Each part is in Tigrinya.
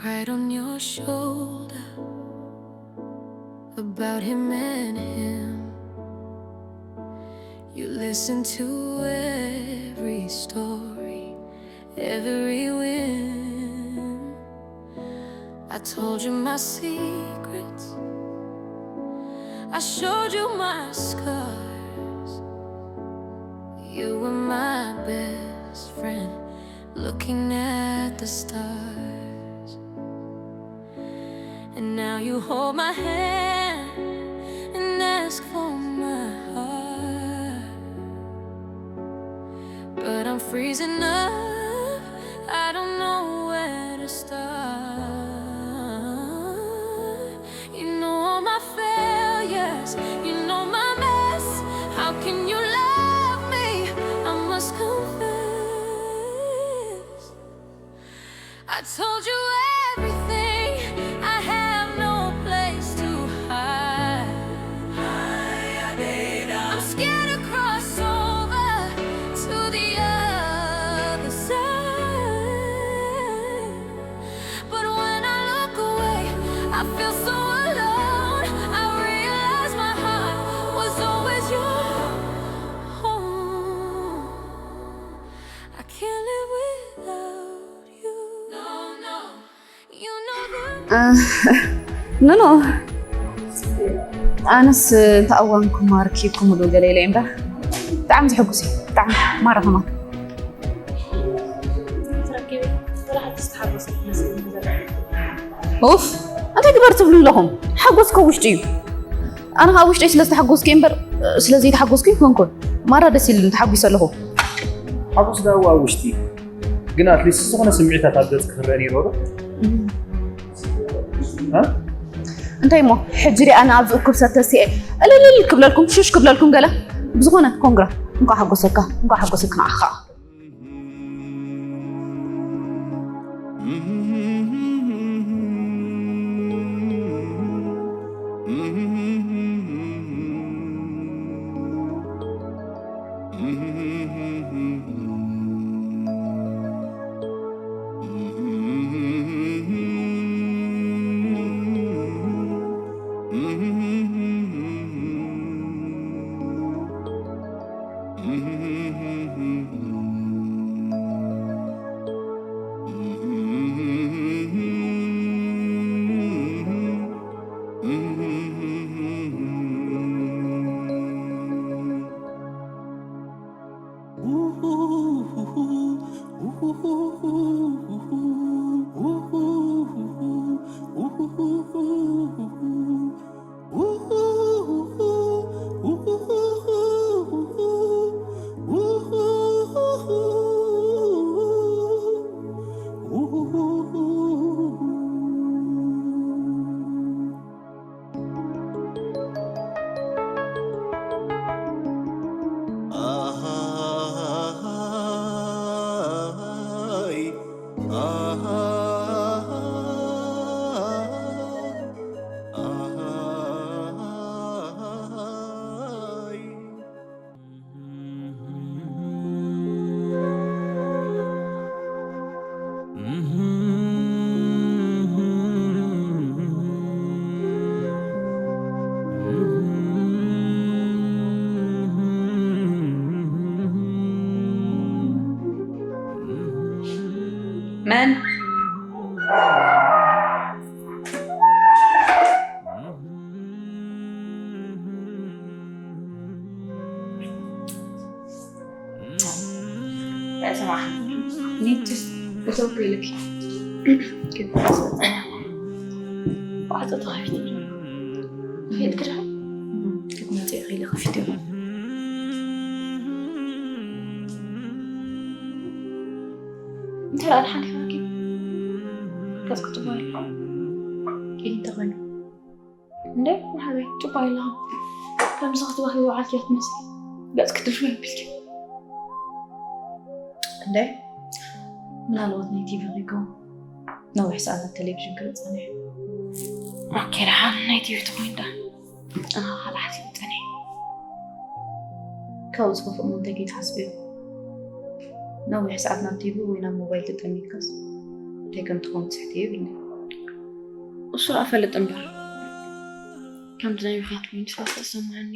Right on your shoulder, about him and him. You listen to every story, every whim. I told you my secrets, I showed you my scars. You were my best friend, looking at the stars. And now you hold my hand and ask for my heart. But I'm freezing up, I don't know where to start. You know all my failures, you know my mess. How can you love me? I must confess, I told you everything. I have no place to hide. I'm scared to cross over to the other side. But when I look away, I feel so alone. I realize my heart was always your home. I can't live without you. No, no. You know that. ኖ ኖ፣ ኣነስ እንተ እዋንኩም ማርኪ ክምሉ ገለ ኢለ እምበር፣ ብጣዕሚ ዘሐጉስ እዩ። ብጣዕሚ ማራ ከማን። ኡፍ፣ እንታይ ግበር ትብሉ ኣለኹም? ሓጎስ ካብ ውሽጢ እዩ። ኣነ ካብ ውሽጠይ ስለ ዝተሓጎስኩ እምበር፣ ስለ ዘይተሓጎስኩ ይኮንኩን። ማራ ደስ ኢሉኒ፣ ተሓጒሰ ኣለኹ። ሓጎስ ዳዋ ኣብ ውሽጢ ግን ኣትሊስት ዝኾነ ስምዒታት ኣብ ገጽ ክረአ ነይርዎ ዶ? እ? እንታይ እሞ ሕጂ ሪኣ ንኣብዚ እኩብ ሰብ ተሲኤ እልልል ክብለልኩም፣ ሽሽ ክብለልኩም ገለ። ብዝኾነ ኮንግራ፣ እንኳዕ ሓጎሰካ፣ እንኳዕ ሓጎሰክ ንዓኻ። መን? ስማዕ፣ ኒድ ጀስት እተው ኢልኪ። ማዕጾ ተኸፊቱ። ሄድኪ ዶ? ክትመጺ ኢኺ ኢለ ከፊተ። እንታይ ደኣ ደሓን ኢኺ? ገጽኪ ጽቡቕ ኣሎ። ኢሉ እንተኾይኑ። እንዴ፣ መሓዘይ፣ ጽቡቕ ኣለኹ። ከምዚ ክትበኽዪ ዝወዓልኪ እያ ትመስሊ። ገጽኪ ትፍሽው የብልኪ። እንዴ፣ ምናልባት ናይ ቲቪ ከይከውን ነዊሕ ሰዓት ኣብ ቴሌቪዥን ክርኢ ጸኒሐ። ኦኬ፣ ደሓን ናይ ቲቪ ትኾይን ደኣ። ኣነ ካልእ ሓሲበ ጸኒሐ። ካብኡ ዝኸፍእ እሞ እንታይ ከይትሓስብዮ? ነዊሕ ሰዓት ናብ ቲቪ ወይ ናብ ሞባይል ተጠሚትካስ እንታይ ከም ትኸውን ትስሕት የብልኒ። እሱ ኣ ፈልጥ እምበር ከምዚ ናይ ምኽንያት ኮይኑ ስለ ዝተሰማዓኒ።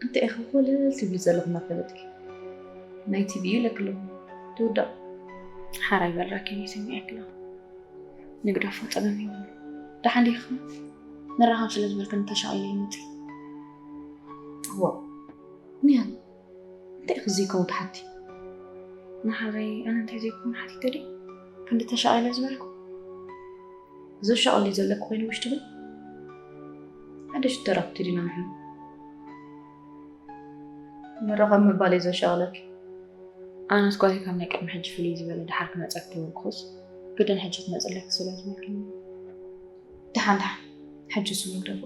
እንታይ ኢኻ ኮለል ትብሊ ዘለኹ እናፈለጥኪ? ናይ ቲቪ እዩ ለክሎ ትውዳእ። ሓራይ በል ራኪብ ይሰሚዐኪ ኣለኹ። ንግዳፎ ጸገም የብሉ። ደሓን ዲኻ? ንራኸብ ስለ ዝበልክኒ ተሻቒለ ይመጽእ። እዋ፣ ንያ እንታይ ኢኺ ዘይከውን ትሓቲ? መሓዛይ ኣነ እንታይ ዘይከውን ሓቲተ ድየ? ክንዲ ተሻቒለ ዝበልኩ? ዘሻቕል እዩ ዘለኪ ኮይኑ ውሽጥኺ? ሓደ ሽቶ ረኽብቲ ዲና ንሕና? ንራኸብ ምባል እዩ ዘሻቕለኪ። ኣነስ ጓለይ ካብ ናይ ቅድሚ ሕጂ ፍልይ ዝበለ ደሓር ክመጸኪ ተበልኩኹስ ግድን ሕጂ ክትመጽለኪ ስለ ዝበልክኒ። ደሓን ደሓን፣ ሕጂ እሱ ንግደፎ።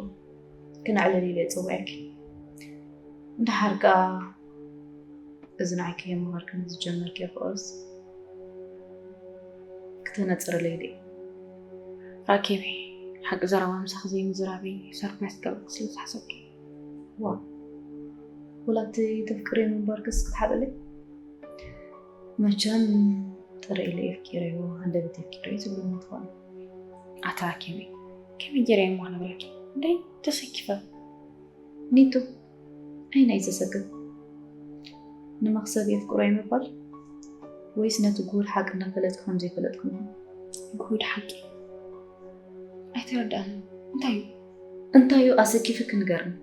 ክነዕልል ኢለ እጽውዐኪ። ደሓር ከኣ እዚ ንዓይ ከየማኸርክኒ ዝጀመርክዮ ፍቕርስ ክተነጽርለይ ድየ? ራኬበይ፣ ሓቂ ዘረባ ምሳኺ ዘይምዝራበይ ሰርፕራይዝ ክገብረኪ ስለ ዝሓሰብኩ። ዋው፣ ወላ እቲ ተፍቅርዮ ምንባርክስ ክትሓብእለይ? መቸም ጥረ ኢለ የፍቂረዮ፣ ሃንደበት የፍቂረዮ ትብልኒ ትኾኑ። ኣታ ራኬበይ፣ ከመይ ገይረ እየ እሞ ክነግረኪ? እንደይ ተሰኪፈ። ኒቱ፣ ኣይ ናይ ዘሰክፍ። ንመኽሰብ የፍቅሮ ምባል ወይስ ነቲ ጉድ ሓቂ እንዳፈለጥኩ ከም ዘይፈለጥኩ ምዃን? ጉድ ሓቂ? ኣይተረዳእን። እንታይ እዩ? እንታይ እዩ ኣሰኪፍኪ ንገርኒ።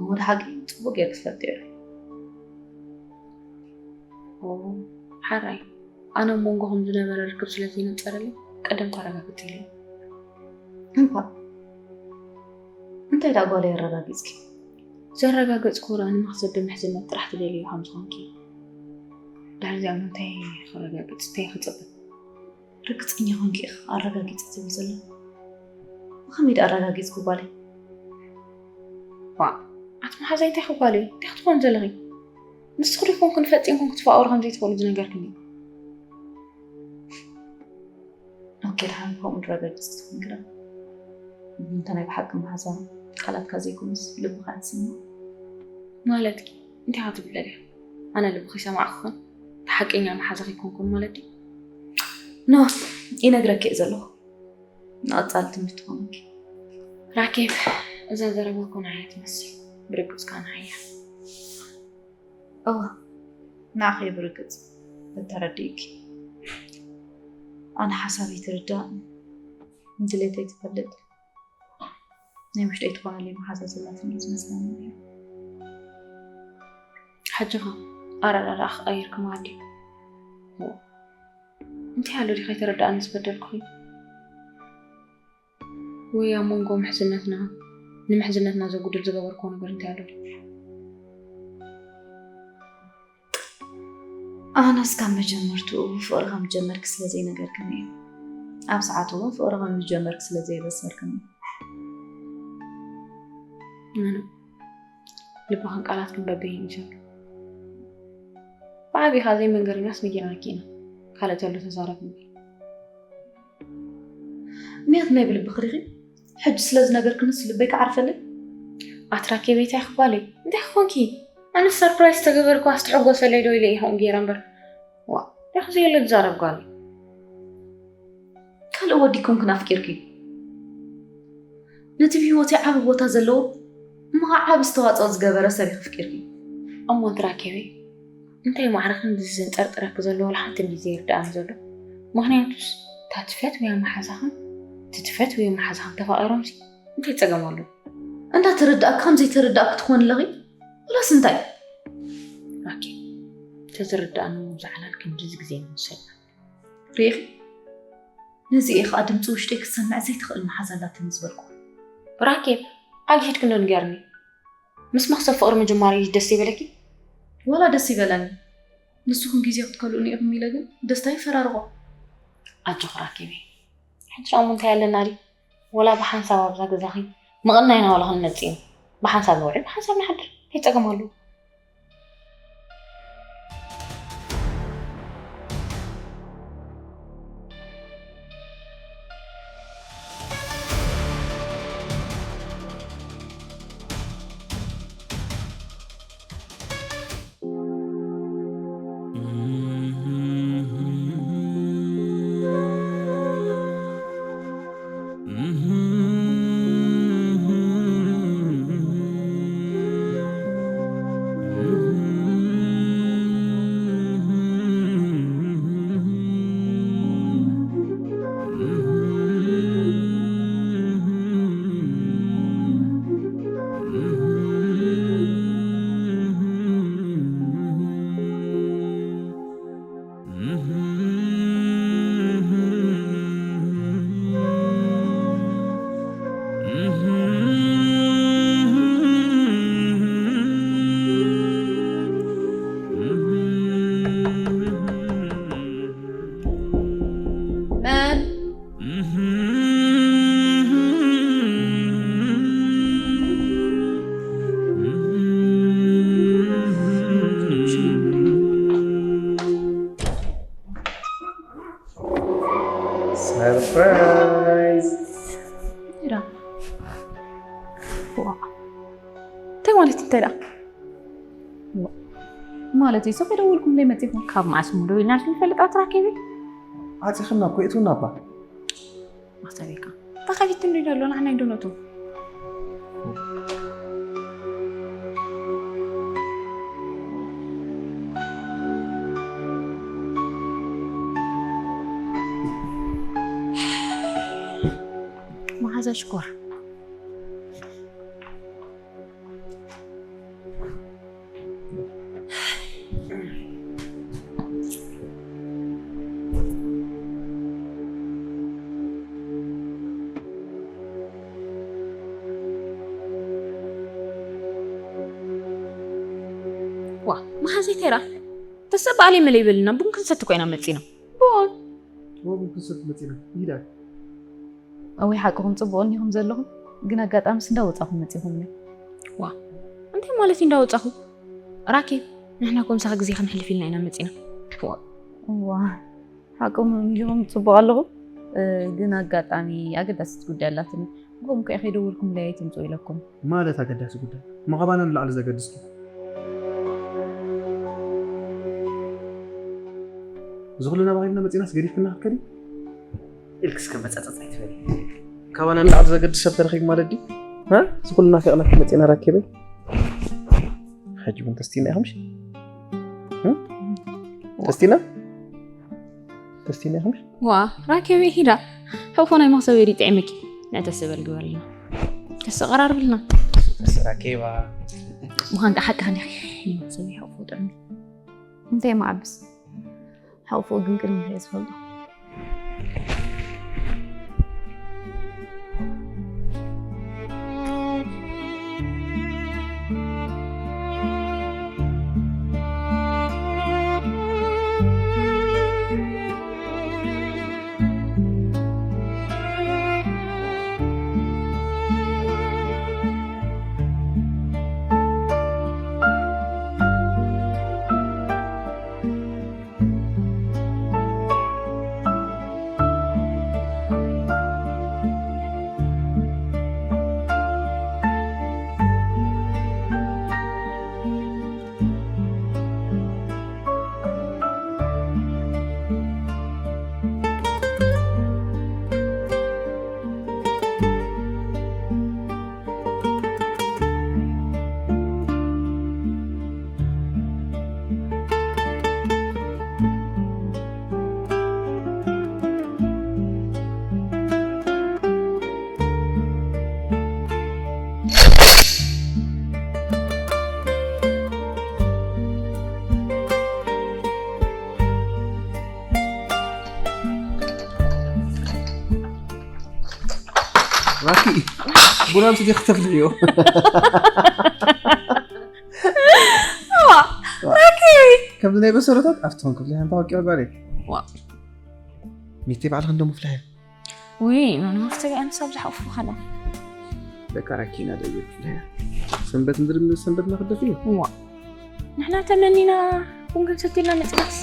ጉድ ሓቂ ጽቡቕ ጌርኪ ትፈልጥዮ ኢኺ። ኦ፣ ሓራይ። ኣነ ኣብ መንጎኹም ዝነበረ ርክብ ስለ ዘይነጸረለይ ቀደም ተረጋግጽ ኢለ። እምባ፣ እንታይ ደኣ ጓለይ ኣረጋጊጽኪ? ዘረጋገጽክዎ ደኣ ንመኽሰብ ብምሕዝነት ጥራሕ ትደልይዮ ከም ዝኾንኪ። ድሕሪ እዚኣ እንታይ ክረጋግጽ? እንታይ ክጽበ? ርግጸኛ ኮንኪ ኢኺ ኣረጋጊጸ ትብል ዘሎ? ብኸመይ ደኣ ኣረጋጊጽኩ ጓለይ? ዋእ፣ ኣቲ መሓዛይ እንታይ ክጓለይ? እንታይ ክትኾኒ ዘለኺ? ንስኺ ዲኹም ክንፈጺምኩም ክትፋቐሩ ከም ዘይትኽእሉ ዝነገርክኒ? ኦኬ፣ ደሓን ከምኡ ድረገጽ ክትኮን ግዳ። እንተ ናይ ብሓቂ መሓዛ ቃላትካ ዘይኮነስ ልብኻ እያ ትስምዖ። ማለትኪ እንታይ ኢኻ ትብል ደሊኻ? ኣነ ልብኺ ሰማዕኩ ኾን፣ እቲ ሓቀኛ መሓዛኺ ኣይኮንኩን ማለት ድዩ? ኖ፣ ይነግረኪ እየ ዘለኹ። ንቐጻሊ ትምህርቲ ክኾነኪ። ራኬብ፣ እዛ ዘረባ እኮ ንዓይ እያ ትመስል። ብርግጽ ከኣ ንዓይ እያ። እወ፣ ንዓኺ እየ ብርግጽ እተረድእኪ። ኣነ ሓሳበይ ትርዳእ፣ ድሌተይ ትፈልጥ፣ ናይ ውሽጠይ ትኾነለይ መሓዛ ዘላትኒ እዩ ዝመስለኒ ነይሩ። ሕጂ ኸ ኣረዳድኣኺ ቀይርኪ ማለት ድዩ? እንታይ ኣሎ ድዩ ከይተረድኣኒ ዝበደልኩኺ? ወይ ኣብ መንጎ ምሕዝነትና፣ ንምሕዝነትና ዘጉድል ዝገበርክዎ ነገር እንታይ ኣሎ ድዩ? ኣነስ ካብ መጀመርትኡ ፍቕሪ ከም ዝጀመርኪ ስለ ዘይነገርክኒ እዩ። ኣብ ሰዓቱ እውን ፍቕሪ ከም ዝጀመርኪ ስለ ዘየበሰርክኒ። ምንም። ልብኽን ቃላትክን በበይኑ እዩ ዘሎ። ብዓቢኻ ዘይመንገርናስ ነጊርናኪ ኢና። ካልእ ተሎ ተዛረብ ንበል። ምኽንያት ናይ ብልብኺ ዲኺ? ሕጂ ስለ ዝነገርክንስ ልበይ ክዓርፈልይ? ኣቲ ራኬበይ እንታይ ክባለይ? እንታይ ክኾንኪ? ኣነ ሰርፕራይዝ ተገበርኩ ኣስትሕጎሰለይ ዶ ኢለ ኢኹም ገይረ እምበር። ዋ፣ እንታይ ክዘየለ ትዛረብ ጓል? ካልእ ወዲ ኮንክን ኣፍቂርኪ? ነቲ ብህይወተይ ዓቢ ቦታ ዘለዎ እሞ ኸዓ ዓቢ ዝተዋጽኦ ዝገበረ ሰብ ኢኺ ኣፍቂርኪ። እሞ ኣቲ ራኬበይ እንታይ ማዕረ ክንድዚ ዘንጠርጥረኪ ዘሎ ወላ ሓንቲ እንድዩ ዘይርድኣኒ ዘሎ። ምኽንያቱስ እታ ትፈትውያ መሓዛኽን እቲ ትፈትውዮ መሓዛኽን ተፋቒሮምሲ እንታይ ጸገም ኣለዎ? እንዳተረዳእኪ ከም ዘይተረዳእኪ ትኾኒ ኣለኺ? ወላስ እንታይ? ራኬብ፣ ተዝርድኣኒ እሞ ብዛዕላል ክንድዚ ግዜ ምወሰድና። ርኢኺ? ነዚ እየ ኸኣ ድምጺ ውሽጠይ ክትሰምዕ ዘይትኽእል መሓዛ ኣላትኒ ዝበልኩ። ራኬብ፣ ኣግሂድኪ እንዶ ንገርኒ። ምስ መኽሰብ ፍቕሪ ምጅማር እዩ ደስ ዘይበለኪ? ወላ ደስ ይበለኒ። ንስኹም ግዜ ክትከልኡኒ ኢኹም ኢለ ግን ደስታ ይፈራርቖ። ኣጆኺ ራኬበይ። ሕጂ ደኣ እሞ እንታይ ኣለና ድዩ? ወላ ብሓንሳብ ኣብዛ ገዛኺ ምቕናይና ዋላ ክንመጽእ ኢና። ብሓንሳብ ንውዕል፣ ብሓንሳብ ንሓድር። እንታይ ጸገም ኣለዎ? እንታይ ደኣ? ማለት እዩ፣ ሰብ ከይደወልኩም ለይ መጺኹም? ካብ መዓስ ሙሉ ኢና ንፈልጣት ራኬቢ? ዓጺኽና እኮ እትውና እባ። ማሕሰብ ኢልካ። ተኸፊቱ እንዲ ዘሎ ንዓና ይደነቱ። መሓዛ ሽኮር። ዋ መሓዘይ ቴራ ተሰብ በዓል የመለ ይበልና ቡን ክንሰቲ ኮይና መፂና ቡን ቡን ክንሰቲ መፂና ይዳል እወይ ሓቅኹም ፅቡቕ እኒኹም ዘለኹም ግን ኣጋጣሚስ እንዳወፃኹም መፂኹምኒ። ዋ እንታይ ማለት እዩ እንዳወፃኹ? ራኬብ ንሕና ኮምሳኻ ግዜ ከነሕልፍ ኢልና ኢና መፂና። ዋ ዋ ሓቅኹም እንዲኹም ፅቡቕ ኣለኹም ግን ኣጋጣሚ ኣገዳሲት ጉዳይ ኣላትኒ። ንጎም ከ ከይደወልኩም ለያይ ትምፅኡ ኢለኩም። ማለት ኣገዳሲ ጉዳይ ምኻባና ንላዕሊ ዘገድስኪ እዚ ኩሉ ናባኺልና መፂናስ ገዲፍክና ክትከዲ ኢልክስ ከመፃፀፅ ኣይትበል። ካባና ንላዕሊ ዘገድስ ሰብ ተረኺቡ ማለት ድዩ? እዚ ኩሉ ናፊቕናኪ መፂና ራኬበይ። ሕጂ እውን ተስቲና ኢኹም ሽ ተስቲና ተስቲና ኢኹም ሽ ዋ ራኬበይ ሂዳ ሕፎ ናይ መኽሰብ የዲ ጥዕምኪ ንዕተሰበል ግበርልና ተሰቐራርብልና ራኬባ ምዃን ከዓ ሓቂ ከኒኺ መኽሰብ ይሕፎ ጥዕሚ እንታይ ማዕብስ ሓውፎ ግን ቅድሚ ሕየ ዝፈልጦ ራኪ ቡና ምስ ዲኺ ክተፍልሕዮ ራኪ ከምዚ ናይ በሰረታት ኣብቲ ኾን ክፍሊ ሓንቲ ወቂዑ ጓለይ ሚስቲ ባዕልኺ እንዶ ምፍልሐ ውይ ኖኖ መፍተሪ ኣምሳብ ዝሓፉ ኻዳ ደቃ ራኪና ደየ ብፍልያ ሰንበት እንድርም ሰንበት ናክደፍ እዩ ዋ ንሕና ተመኒና ቡን ክንሰትየልና መፅናስ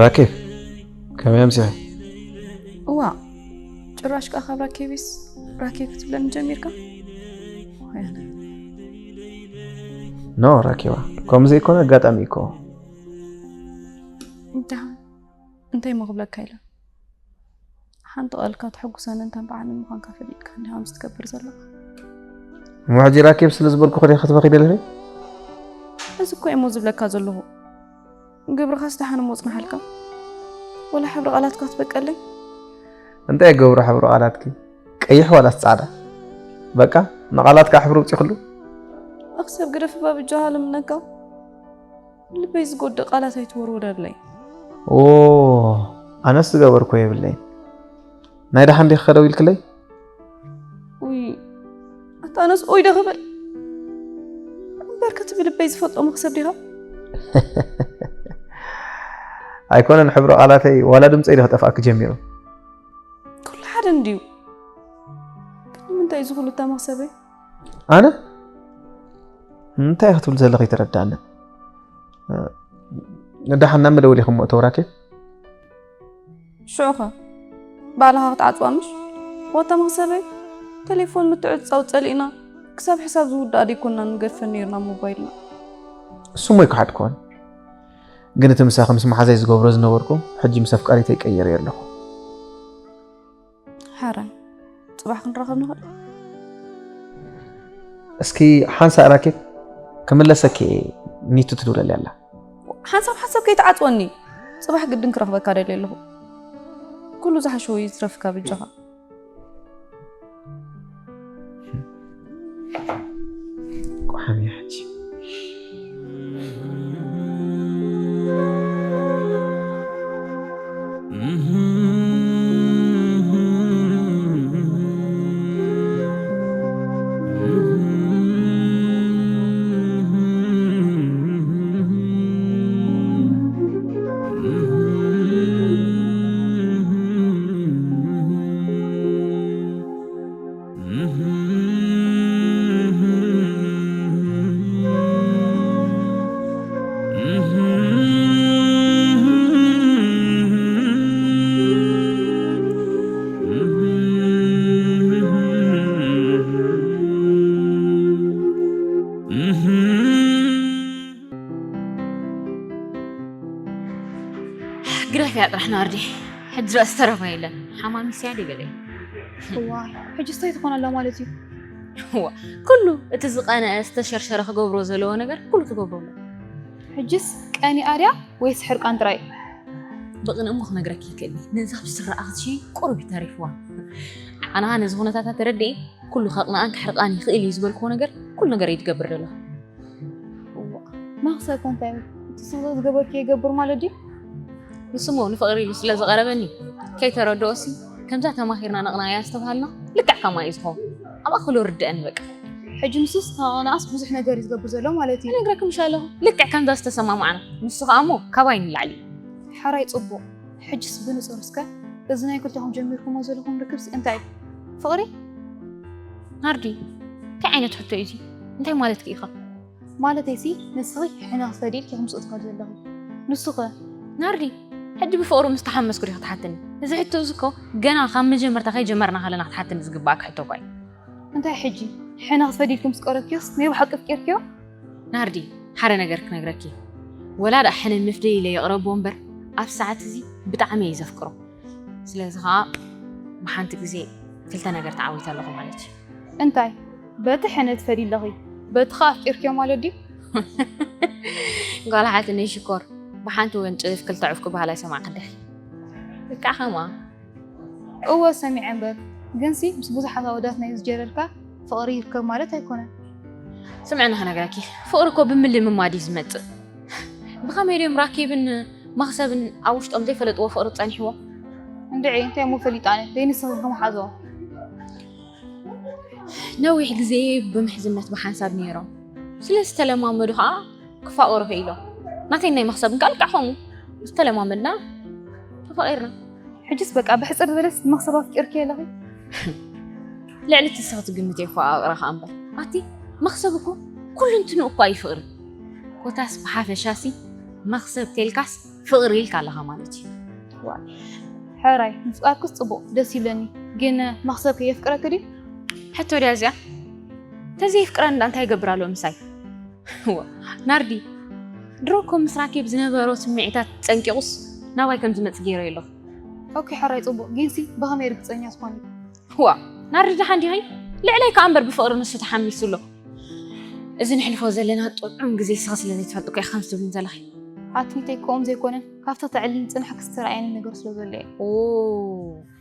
ራኬብ፣ ከመይ ኣምሲኺ? እዋ፣ ጭራሽ ከኣ ካብ ራኬቢስ ራኬብ ክትብለኒ ጀሚርካ? ኖ ራኬባ፣ ከምኡ ዘይኮነ ኣጋጣሚ እኮ። ደሓን እንታይ እሞ ክብለካ ኢለ? ሓንቲ ቃልካ ተሐጉሰንን ተንበዓንን ምዃንካ ፈሊጥካ እንዲኻ ከምዚ ትገብር ዘለኻ። እሞ ሕጂ ራኬብ ስለ ዝበልኩ ዲኻ ክትበኺ ደሊኺ? እዚ እኮ እየ እሞ ዝብለካ ዘለኹ። ግብርኻስ ደሓን እሞ ጽንሓልካ? ወላ ሕብሪ ቃላትካ ክትበቀለይ? እንታይ ይገብሮ ሕብሪ ቃላትኪ? ቀይሕ ዋላስ ጻዕዳ? በቃ ንቃላትካ ሕብሪ ውጺኽሉ? ኣኽ ሰብ ግደፍ እባ ብጃኻ ልምነካ። ልበይ ዝጎድእ ቃላት ኣይትወርውረለይ። ኦ፣ ኣነስ ዝገበርኩ የብለይን። ናይ ደሓን ዲኺ ከደው ኢልክለይ? ኡይ፣ ኣታ ኣነስ ኡይ ዶ ክብል? እምበርከ እቲ ብልበይ ዝፈልጦ መኽሰብ ዲኻ? ኣይኮነን ሕብሪ ቃላተይ፣ ዋላ ድምፀይ ዶ ክጠፍኣኪ ጀሚሩ? ኩሉ ሓደ እንድዩ። ግን ንምንታይ እዚ ኩሉ እታ መኽሰበይ? ኣነ? እንታይ ክትብል ዘለኺ ኣይተረድኣንን። ደሓን ናብ መደወሊኹም እተው ራኬብ? ሽዑኸ ባዕልኻ ክትዓጽዋ ምሽ? ዋታ መኽሰበይ፣ ቴሌፎን ምትዕጽጻው ጸሊእና፣ ክሳብ ሕሳብ ዝውዳእ ደይኮንና ንገድፈ ነይርና ሞባይልና። እሱ እሞ ኣይከሓድኩዎን። ግን እቲ ምሳኺ ምስ መሓዛይ ዝገብሮ ዝነበርኩ፣ ሕጂ ምስ ኣፍቃሪተይ ቀይረዮ ኣለኹ። ሓራይ፣ ጽባሕ ክንራኸብ ንኽእል? እስኪ ሓንሳእ ራኬብ ክምለሰኪ እየ፣ ኒቱ ትድውለለይ ኣላ። ሓንሳብ ሓንሳብ ከይትዓጽወኒ፣ ጽባሕ ግድን ክረኽበካ ደልየ ኣለኹ። ኩሉ ዝሓሸዎ ይትረፍካ ብጃኻ። ቆሓም እያ ሕጂ። ግደፍያ ጥራሕ ናርዲ፣ ሕጂ ደኣ ዝተረፈ የለን። ሓማሚስ እያ ድዩ ገለ? እዋይ፣ ሕጂ እንታይ ትኾን ኣላ ማለት እዩ? እዋ፣ ኩሉ እቲ ዝቐነአ ዝተሸርሸረ ክገብሮ ዘለዎ ነገር ኩሉ ትገብሮ ኣላ። ሕጅስ ቀኒኣ ድያ ወይስ ሕርቃን ጥራይ? ብቕንኢ እሞ ክነግረኪ ይክእል እየ። ነዛ ብስረ ኣኽትሽይ ቁሩብ እዩ ተሪፍዋ። ኣነ ኸኣ ነዚ ኩነታታ ተረዲኤ፣ ኩሉ ከቕንኣን ከሕርቃን ይኽእል እዩ ዝበልክዎ ነገር፣ ኩሉ ነገር እየ ዝገብር ዘለኹ። እዋ፣ መኽሰብ ከ እንታይ? እቲ ንስኺ ዝገበርክዮ ይገብር ማለት ድዩ? ንሱ እሞ ንፍቕሪ ኢሉ ስለ ዝቐረበኒ፣ ከይተረድኦሲ፣ ከምዛ ተማኺርና ነቕንኣያ ዝተባሃልና፣ ልክዕ ከምኣ እዩ ዝኸውን። ኣብኣ ክሉ ርድአኒ በቃ። ሕጂ ንሱስ ንኣቕንኣስ ብዙሕ ነገር እዩ ዝገብር ዘሎ ማለት እዩ። እነግረኪ ምሽ ኣለኹ፣ ልክዕ ከምዛ ዝተሰማማዕና፣ ንሱ ኸኣ እሞ ካባይ ንላዕሊ እዩ። ሓራይ ጽቡቕ። ሕጅስ ብንጹር እስከ፣ እዚ ናይ ክልተኹም ጀሚርኩሞ ዘለኹም ርክብሲ እንታይ እዩ? ፍቕሪ? ናርዲ፣ እንታይ ዓይነት ሕቶ እዩ እዚ? እንታይ ማለትኪ ኢኻ? ማለተይሲ፣ ንስኺ ሕነ ክትፈዲ ኢልኪ ኢኺ ምስኡ ትኸዲ ዘለኺ። ንሱኸ? ናርዲ፣ ሕጂ ብፍቕሩ ምስ ተሓመስኩ ዲኺ ትሓትኒ? እዚ ሕቶ እዚ እኮ ገና ካብ መጀመርታ ከይጀመርና ከለና ክትሓትኒ ዝግባኣኪ ሕቶ እኳ እዩ። እንታይ ሕጂ? ሕነ ክትፈዲ ኢልኪ ምስ ቀረብክዮስ ናይ ብሓቂ ኣፍቂርክዮ? ናርዲ፣ ሓደ ነገር ክነግረኪ። ወላ ደኣ ሕነ ምፍደይ ኢለ የቕረቦ እምበር፣ ኣብ ሰዓት እዚ ብጣዕሚ እየ ዘፍቅሮ። ስለዚ ኸኣ ብሓንቲ ግዜ ክልተ ነገር ተዓዊተ ኣለኹ ማለት እዩ። እንታይ? በቲ ሕነ ትፈዲ ኣለኺ፣ በቲ ኸኣ ኣፍቂርክዮ ማለት ድዩ? ጓል ሓትነይ ሽኮር፣ ብሓንቲ ወንጭፍ ክልተ ዑፍ ክበሃል ኣይሰማዕክን ዲኺ? ልክዕ ከምኣ። እወ ሰሚዐ እምበር፣ ግንሲ ምስ ብዙሓት ኣወዳት ናይ ዝጀረርካ ፍቕሪ ይርከብ ማለት ኣይኮነን። ስምዕኒ ክነግረኪ፣ ፍቕሪ እኮ ብምልምማድ እዩ ዝመጽእ። ብኸመይ ድዮም ራኪብን መኽሰብን ኣብ ውሽጦም ዘይፈለጥዎ ፍቕሪ ጸኒሕዎም? እንድዒ እንታይ እሞ ፈሊጣ ኣነ፣ ደይ ንስኺ ከመሓዝኦም። ነዊሕ ግዜ ብምሕዝነት ብሓንሳብ ነይሮም ስለ ዝተለማመዱ ከዓ ክፋቐሩ ክኢሎም። ናተይ ናይ መኽሰብ እንካ ልክዕ ከምኡ ዝተለማመድና ተፋቒርና። ሕጅስ በቃ ብሕፅር ዝበለስ መኽሰብ ኣፍቂርኪ ኣለኺ። ልዕሊ እቲ ንስኺ ትግምትዮ ይፎቓቕራ ከዓ እምበር ኣቲ መኽሰብ እኮ ኩሉ እንትንኡ እኳ እዩ ፍቕሪ። ኮታስ ብሓፈሻሲ መኽሰብ ተልካስ ፍቕሪ ኢልካ ኣለኻ ማለት እዩ። ሕራይ ምፍቃርኩስ ፅቡቕ ደስ ይብለኒ፣ ግን መኽሰብ ከየፍቅረኪ ድዩ? ሕቶ ድያ እዚኣ? ተዘየፍቅረኒ ዳ እንታይ ይገብር ኣሎ ምሳይ? እዋ፣ ናርዲ ድሮ እኮ ምስ ራኪብ ዝነበሮ ስምዒታት ጸንቂቑስ ናባይ ከም ዝመጽእ ገይረ ኣለኹ። ኦኬ ሕራይ ፅቡቕ፣ ግንሲ ብኸመይ ርግፀኛ ዝኾነ? እዋ፣ ናርዲ ደሓን ዲኺ? ልዕለይ ከኣ እምበር ብፍቕሪ ንሱ ተሓሚሱ ኣሎ። እዚ ንሕልፎ ዘለና ጥዑም ግዜ ንስኺ ስለ ዘይትፈልጢ እኮ ኢኺ ከምዚ ትብልኒ ዘለኺ። ኣትኒተይ ከምኡ ዘይኮነን፣ ካብቲ ተዕልኒ ፅንሕ ክስተርኣየኒ ነገር ስለ ዘሎ እየ። ኦ፣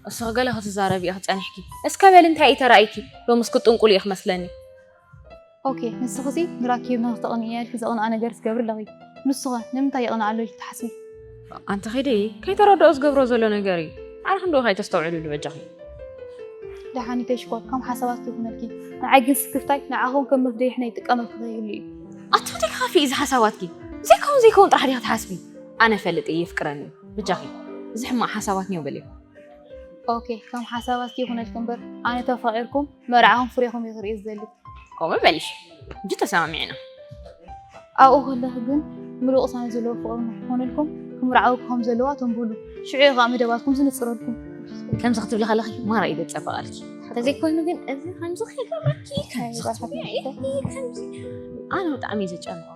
እስኺ ገለ ክትዛረቢ ኢኺ ጸኒሕኪ። እስከ በሊ እንታይ እዩ ተራእይኪ? ሎምስ ክትጥንቁል ኢኺ መስለኒ። ኦኬ፣ ንስኺሲ ንራኪብ ንኽተቕንእያ ኢልኪ ዘቕንኣ ነገር ትገብሪ ኣለኺ። ንሱኸ ንምንታይ የቕንኣ ኣሎ ኢልኪ ትሓስቢ? ኣንቲ ኺዲ፣ ከይተረድኦ ዝገብሮ ዘሎ ነገር እዩ። ዓርኺ እንዶ ከይተስተውዕልሉ በጃኺ። ደሓኒተይ ሽኮር፣ ከም ሓሳባትኪ ይኹነልኪ። ንዓይ ግን ስክፍታይ ንዓኹም ከም መፍደይሕ ናይ ጥቀመልኪ ከይህሉ እዩ። ኣቲ እንታይ ክኸፍእ እዚ ሓሳባትኪ? ዘይከውን ዘይከውን ጥራሕ ዲኺ ትሓስቢ? ኣነ ፈልጥ እየ የፍቅረኒ። በጃኺ፣ እዚ ሕማቕ ሓሳባት ኒዮ በልዮ። ኦኬ፣ ከም ሓሳባትኪ ይኹነልኪ እምበር ኣነ ተፋቒርኩም መርዓኹም ፍሬኹም እዩ ክርኢ ዝደሊ። ከምኡ በልሽ እንጂ ተሰማሚዕና። ኣብኡ ከለኺ ግን ምሉእ ቅሳነት ዘለዎ ፍቕሪ ንክኾነልኩም ክምርዓወኪ ከም ዘለዋ ተንብሉ። ሽዑ እዩ ከዓ መደባትኩም ዝንፅረልኩም። ከምዚ ክትብሊ ከለኺ ማራ እዩ ዘፀበቐልኪ። ተዘይኮይኑ ግን እዚ ከምዚ ከይገብረኪ፣ ከምዚ ክትብሊ፣ ከምዚ፣ ኣነ ብጣዕሚ እዩ ዘጨንቆ።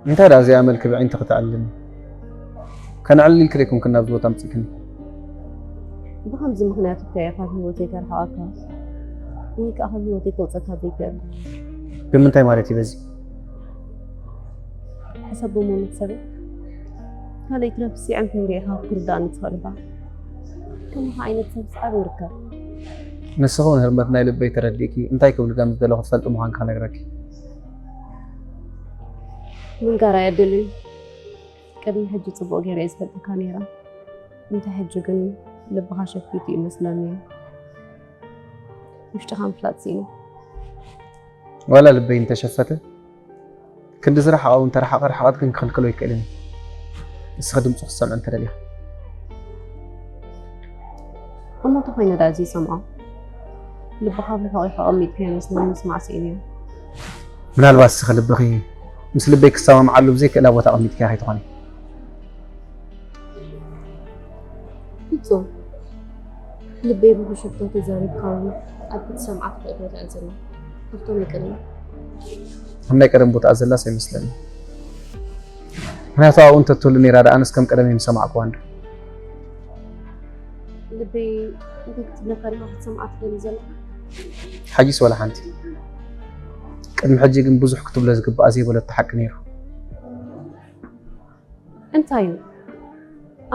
እንታይ ደኣ እዚኣ መልክዕ ብዕንቲ ክትኣልኒ? ከነዕልል ኢልኪ ዶ ኣይኮንክን ናብዚ ቦታ ኣምጺእክኒ? ብኸምዚ ምኽንያት እኮ እየ ካብ ህይወተይ ከርሕቐካ ወይ ከዓ ካብ ህይወተይ ከውፀካ ዘይክእል። ብምንታይ ማለት እዩ በዚ? ሕሰቦ እሞ መክሰበይ ካልኣይቲ ነፍሲ ዕንተይ ርኢኻ ክትርዳእኒ ትኽእል ኢኻ። ከምኻ ዓይነት ሰብስ ኣበይ ይርከብ? ንስኺ እውን ህርመት ናይ ልበይ ተረዲእኪ እንታይ ክብል ከም ዝደለኹ ትፈልጢ ምዃንኪ ክነግረኪ። ምንጋር ኣየድልን። ቅድሚ ሕጂ ጽቡቕ ገይረ እየ ዝፈልጠካ ነይረ። እንተ ሕጂ ግን ልብኻ ሸፊቱ እዩ መስለኒ። ውሽጥኻ ምፍላጥ ስኢነ። ዋላ ልበይ እንተሸፈተ ክንድዚ ርሓቕ እውን ተረሓቐ ርሕቐት ግን ክኽልክሎ ኣይክእልን እዩ። ንስኺ ድምፁ ክትሰምዒ እንተደሊኺ። እሞ እንተኾይነ ደኣ እዚ ይሰምዖ። ልብኻ ብርሑቕ ኢኻ ኣቐሚጥካዮ መስለኒ ምስማዕ ስኢነ እየ። ምናልባት እስኺ ልብኺ ምስ ልበይ ክሰማምዓሉ ብዘይክእላ ቦታ ኣቐሚጥካዮ ከይትኾኒ። ፍጹም ልበይ ብብሽፍቶ ተዛሪብካ እውን ኣብ ክትሰምዓ ትኽእል ቦታ እያ ዘላ። ካብቶም ናይ ቀደም ኣብ ናይ ቀደም ቦታኣ ዘላስ ኣይመስለኒ። ምክንያቱ ኣብኡ እንተትህሉ ነይራ ደኣ ኣነስ ከም ቀደመይ ምሰማዕክዋ እንዶ። ልበይ እንታይ ክትብለካ ዲኻ ክትሰምዓ ትደሊ ዘለኻ? ሓጂስ ዋላ ሓንቲ። ቅድሚ ሕጂ ግን ብዙሕ ክትብሎ ዝግብኣ ዘይበለቶ ሓቂ ነይሩ። እንታይ እዩ?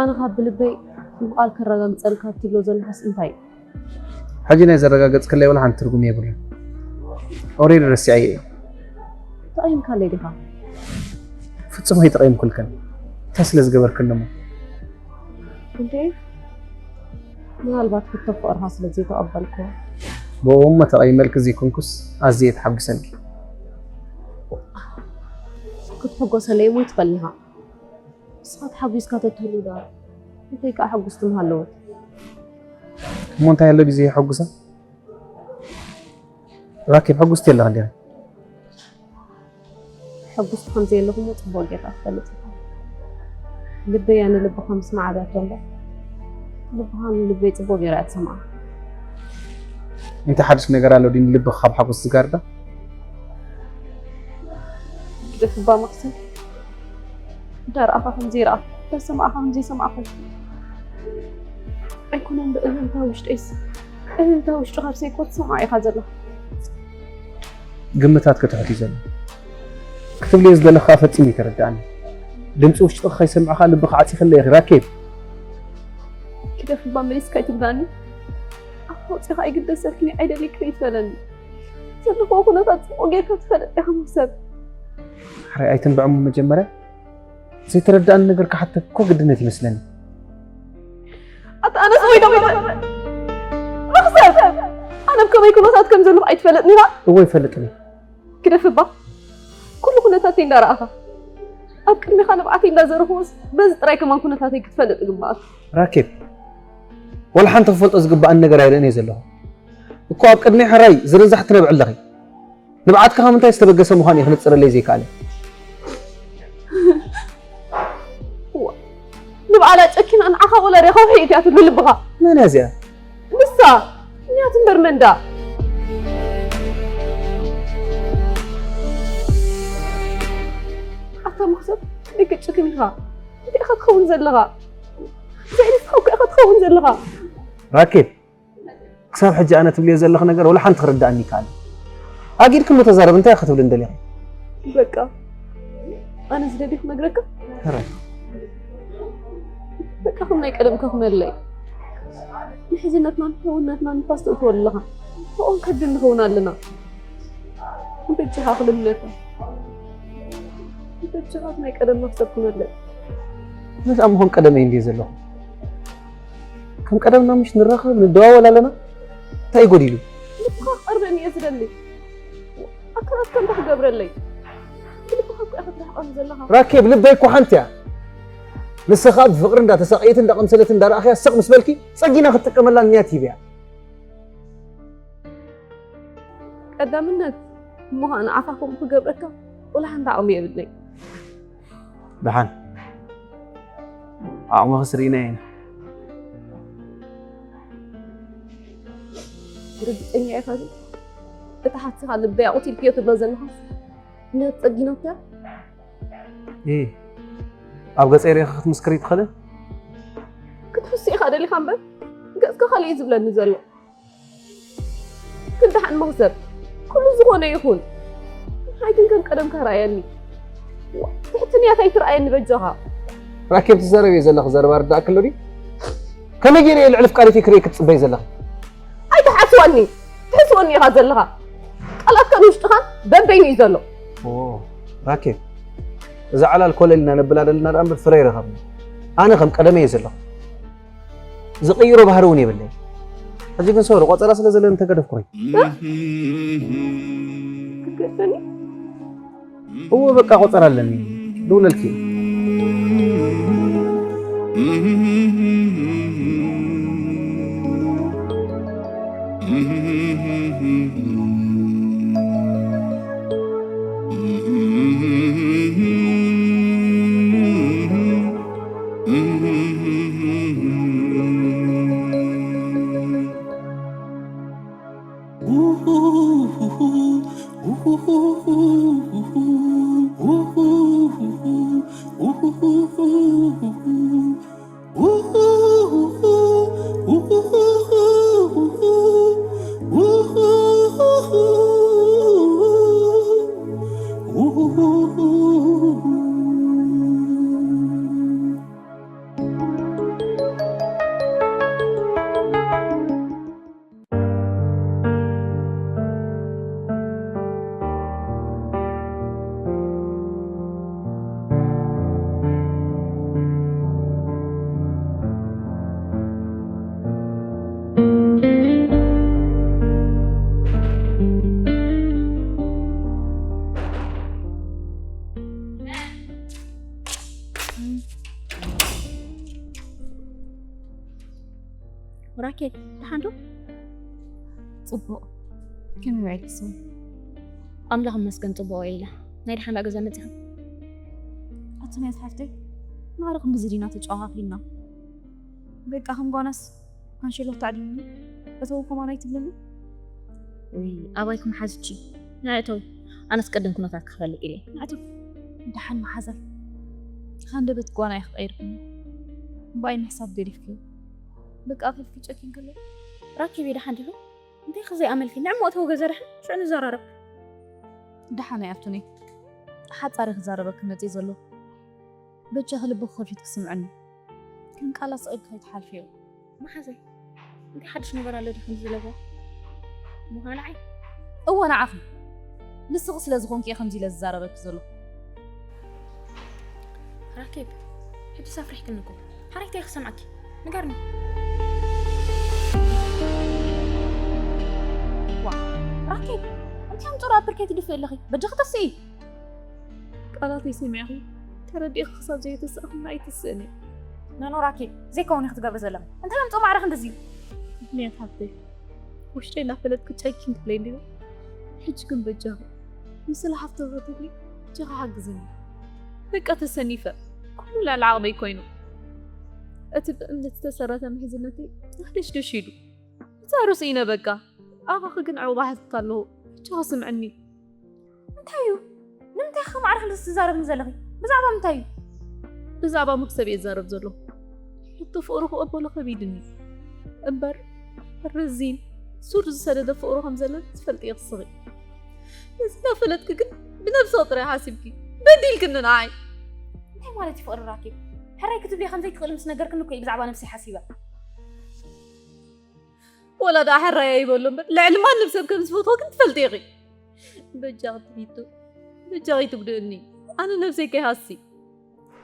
ኣነ ካብ ብልበይ ብቃል ከረጋግጸልካ ትብሎ ዘለኻስ እንታይ እዩ? ሕጂ ናይ ዘረጋገጽክለይ ዋላ ሓንቲ ትርጉም የብሉን። ኦሬዲ ረሲዐዮ እየ። ተቐይምካለይ ዲኻ? ፍጹም ኣይተቐይምኩልክን። እንታይ ስለ ዝገበርክኒ እሞ? እንዴ ምናልባት ሕቶ ፍቕርኻ ስለ ዘይተቐበልኩ። ብኡ እሞ ተቐይመልኪ ዘይኮንኩስ ኣዝየ እየ ተሓጒሰልኪ። ክትሕጎሰለይ እሞ ይትኽእል ኢኻ። ንስኻ ተሓጒስካ ተትህሉ ደኣ እንታይ ከዓ ሕጉስቲ ምሃለወት። እሞ እንታይ ኣሎ ግዜ የሐጉሳ? ራኪብ ሕጉስቲ ኣለኻ እንዲኻ? ሓጉስቲ ከም ዘየለኹ እሞ ጽቡቕ ጌርካ ትፈልጥ ኢኻ። ልበይ ኣነ ልብኻ ምስማዕ ኣብያቶ እምበር፣ ልብኻ ንልበይ ጽቡቕ ጌራ እያ ትሰምዓ። እንታይ ሓድሽ ነገር ኣሎ ድዩ ንልብኻ ካብ ሓጎስ ዝጋርዳ? ግደፍባ መኽሰብ። እንዳረኣኻ ከም ዘይረኣኻ፣ እንዳሰማዕኻ ከም ዘይሰማዕኻ። ኣይኮነን ዶ እልልታ ውሽጠይስ፣ እልልታ ውሽጥኻ ብሰይኮ ትሰምዖ ኢኻ ዘለኻ። ግምታት ክትሕት እዩ ዘሎ። ክትብልዮ ዝደለኻ ፈጺሙ ይተረድኣኒ። ድምጺ ውሽጥኻ ከይሰምዕኻ ልብኻ ዓጺኽለይ ኢኺ ራኬብ። ግደፍባ መሊስካ ኣይትጉዳኒ። ኣፍ ኣውጺኻ ኣይግደሰልክን እዩ፣ ኣይደልይክን እዩ ትበለኒ። ዘለኽዎ ኩነታት ጽቡቕ ጌርካ ትፈልጥ ኢኻ መኽሰብ። ሕራይ ኣይተንብዕሞ መጀመርያ። ዘይተረድኣኒ ነገር ክሓተክ እኮ ግድነት ይመስለኒ። ኣታ ኣነስ ወይ ደሞ መኽሰብ! ኣነ ብከመይ ኩነታት ከም ዘለኹ ኣይትፈልጥን ኢኻ? እወ ይፈልጥን እየ። ግደፍባ። ኩሉ ኩነታተይ እንዳረኣኻ፣ ኣብ ቅድሜኻ ንብዓተይ እንዳዘረኽዎስ፣ በዚ ጥራይ ከማን ኩነታተይ ክትፈልጥ ይግባኣካ። ራኬብ፣ ወላ ሓንቲ ክፈልጦ ዝግባኣኒ ነገር ኣይርእን እየ ዘለኹ። እኮ ኣብ ቅድመይ ሕራይ ዝርንዛሕ ትነብዒ ኣለኺ። ንብዓትካ ካብ ምንታይ ዝተበገሰ ምዃኑ እዩ ክንጽረለይ ዘይከኣለ። እዋ፣ ንብዓላ ጨኪና ንዓኻ ወላድያ ከውሒ እያ ትብሉ ልብኻ። መን እያ እዚኣ? ንሳ። እኒኣት እምበር መን ደኣ? ኣታ መኽሰብ፣ ደቂ ጭክን ኢኻ። እንታይ ኢኻ ትኸውን ዘለኻ? ዘይ ንስኻ እኮ ኢኻ ትኸውን ዘለኻ። ራኬብ፣ ክሳብ ሕጂ ኣነ ትብልዮ ዘለኺ ነገር ወላ ሓንቲ ክርድኣኒ ይከኣል። ኣጊድኪ እሞ ተዛረቢ፣ እንታይ ክትብልኒ ደሊኺ? በቃ፣ ኣነ ዝደልዩ ክነግረካ። ሕራይ። በቃ፣ ከም ናይ ቀደምካ ኩነለይ። ምሕዝነትናን ሕውነትናን ንፋስ ተእትዎ ኣለኻ። ብኦም ከድል ንኸውን ኣለና። በጃኻ ክልምነካ። በጃኻ ናይ ቀደምና ክሰብ ኩነለይ። ነዚ ኣሞ ከም ቀደመይ እንድየ ዘለኹ። ከም ቀደምና ምሽ ንራኸብ፣ ንደዋወል ኣለና። እንታይ እዩ ጎዲሉ? ልብኻ ክቐርበኒ እየ ዝደሊ። ኣካላትካ እንታይ ክገብረለይ? ብልብኻ እኮ ኢኻ ትርሕቐኒ ዘለኻ። ራኬብ፣ ልበይ እኮ ሓንቲ እያ። ንስኻ ብፍቕሪ እንዳተሳቐየት፣ እንዳቐምሰለት፣ እንዳረኣኽያ ስቕ ምስ በልኪ፣ ጸጊና ክትጥቀመላ ንያት ሂብያ። ቀዳምነት እሞ ኸኣ ንዓኻ ከምኡ ክገብረካ ወላ ሓንቲ ዓቕሚ የብለይ። ደሓን ዓቕምኽስ ርኢናዮ ኢና። ርግጸኛ ኢኻ ግን? እታ ሓፍትኻ ልበይ ኣቑሲልክዮ ትብሎ ዘለኻስ ነቲ ጸጊናቶ እያ? እ፣ ኣብ ገጸይ ርኢኻ ክትምስክሪ ትኽእልን? ክትሕሱ ኢኻ ደሊኻ እምበር፣ ገጽካ ካልእ እዩ ዝብለኒ ዘሎ። ግን ደሓን መኽሰብ፣ ኩሉ ዝኾነ ይኹን። ንዓይ ግን ከም ቀደምካ ርኣየኒ። ዋ፣ ትሕትንያት ኣይትርኣየኒ በጃኻ። ራኬብ ትዛረብዮ ዘለኺ ዘረባ ርዳእኪ ኣሎ ድዩ? ከመይ ገይረ እየ ልዕሊ ኣፍቃሪተይ ክርኢ ክትጽበይ ዘለኺ? ኣይትሓስወኒ፣ ትሕስወኒ ኢኻ ዘለኻ። ቃላትካ ንውሽጥኻን በበይኑ እዩ ዘሎ። ኦ፣ ራኬብ፣ እዛ ዓላል ኮለል ኢና ነብላ ዘለና ደኣ እምበር ፍረ ኣይረኸብና። ኣነ ከም ቀደመይ እየ ዘለኹ። ዝቕይሮ ባህሪ እውን የብለይ። ሕጂ ግን ሶሪ፣ ቆጸራ ስለ ዘለኒ ተገደፍኩ። ክትገድፈኒ? እወ፣ በቃ ቆጸራ ኣለኒ። ደውለልኪ። ራኬብ፣ ደሓን ዶ? ጽቡቕ። ከመይ ውዒልኪ ስሙ? ኣምላኽ ይመስገን ጽቡቕ ውዒለ። ናይ ደሓን ዳኣ ገዛ መጺኻ? ኣቲ ናይ ሓፍተይ፣ ማዕረ ክንድዚ ዲና ተጨዋኻኺልና? በቃ ከም ጓናስ ኣንሸሎቲ ኣዕሊሉኒ። እተው ከማን ኣይትብለኒ? ውይ፣ ኣባይኩም ሓዝቺ። ንዕተው፣ ኣነስ ቀደም ኩነታት ክፈልጥ ኢለ። ንዕተው፣ ደሓን መሓዛይ። ሃንደበት ጓናይ ክቐይርኩኒ። እምበኣይ ንሕሳብ ገዲፍክዮ። በቃ ኣፈልኪ ጨኪን ከሎ። ራኪብ ደሓን ዲኹ? እንታይ ከ ዘይኣመልኪ? ንዕሞ እተው ገዛ ደሓን፣ ሽዑ ንዘራረብ። ደሓን ኣይኣቱኒ። ሓጻሪ ክዛረበኪ መጽእ ዘሎ። በጃኺ ልብኺ ከፊትኪ ስምዕኒ። ከም ቃላት ስቕ ኢልኪ ከይትሓልፍዮ። መሓዘይ፣ እንታይ ሓድሽ ነገር ኣሎ ድዩ ከምዚ ዝለጎ? ምዃኑ ዓይ? እወ፣ ንዓኺ። ንስኺ ስለ ዝኾንኪ እየ ከምዚ ኢለ ዝዛረበኪ ዘሎ። ራኬብ፣ ሕጂ ሳፍሪሕክኒ እኮ። ሓራይ እንታይ ክሰምዓኪ? ንገርኒ። ዋ፣ ራኬብ፣ እንታይ ኣምጽሩ ኣብ ብርከይ ትድፍእ ኣለኺ? በጃኺ ተስኢ። ቃላተይ ሰሚዕኺ ተረዲእኺ ክሳብ ዘየተሳእኹኒ ኣይትስእኒ። ኖኖ ራኬብ፣ ዘይከውን ኢኺ ትገብሪ ዘለኺ። እንታይ ኣምጽኦ ማዕረ ክንድዚ? ምኽንያት ሃብተይ፣ ውሽጠይ እናፈለጥኩ ጨኪን ትብለይ እንዲና። ሕጂ ግን በጃኺ፣ ንስለ ሃብተይ ክትብሊ በጃኺ ሓግዝኒ። በቃ ተሰኒፈ፣ ኩሉ ልዕሊ ዓቕመይ ኮይኑ። እቲ ብእምነት ዝተሰረተ ምሕዝነተይ ሃደሽደሽ ኢሉ። እዛ ርእሲ ኢነ በቃ፣ ኣባኺ ግን ዕቑባ ሓቲትካ ኣለኹ። በጃኺ ስምዕኒ። እንታይ እዩ? ንምንታይ ኢኺ ማዕረ ክንድዚ ትዛረብኒ ዘለኺ? ብዛዕባ ምንታይ እዩ? ብዛዕባ መክሰብ እየ ዝዛረብ ዘለኹ። ሕቶ ፍቕሪ ክቕበሎ ከቢድኒ እምበር፣ ረዚን ሱር ዝሰደደ ፍቕሪ ከም ዘሎ ትፈልጢ ኢኺ ንስኺ። ነዚ እናፈለጥኪ ግን ብነብስኺ ጥራይ ሓሲብኪ በዲልክኒ ንዓይ። እንታይ ማለት እዩ ፍቕሪ ራኬብ? ሕራይ ክትብሊ ከም ዘይትኽእሊ ምስ ነገርክኒ እኮ እዩ ብዛዕባ ነብሰይ ሓሲበ። ወላ ደኣ ሕራይ ኣይበሎ እምበር፣ ልዕሊ ማንም ሰብ ከም ዝፈትዎ ግን ትፈልጢ ኢኺ። በጃኺ ትሪቱ፣ በጃኺ ትጉድእኒ። ኣነ ነብሰይ ከይሃሲ።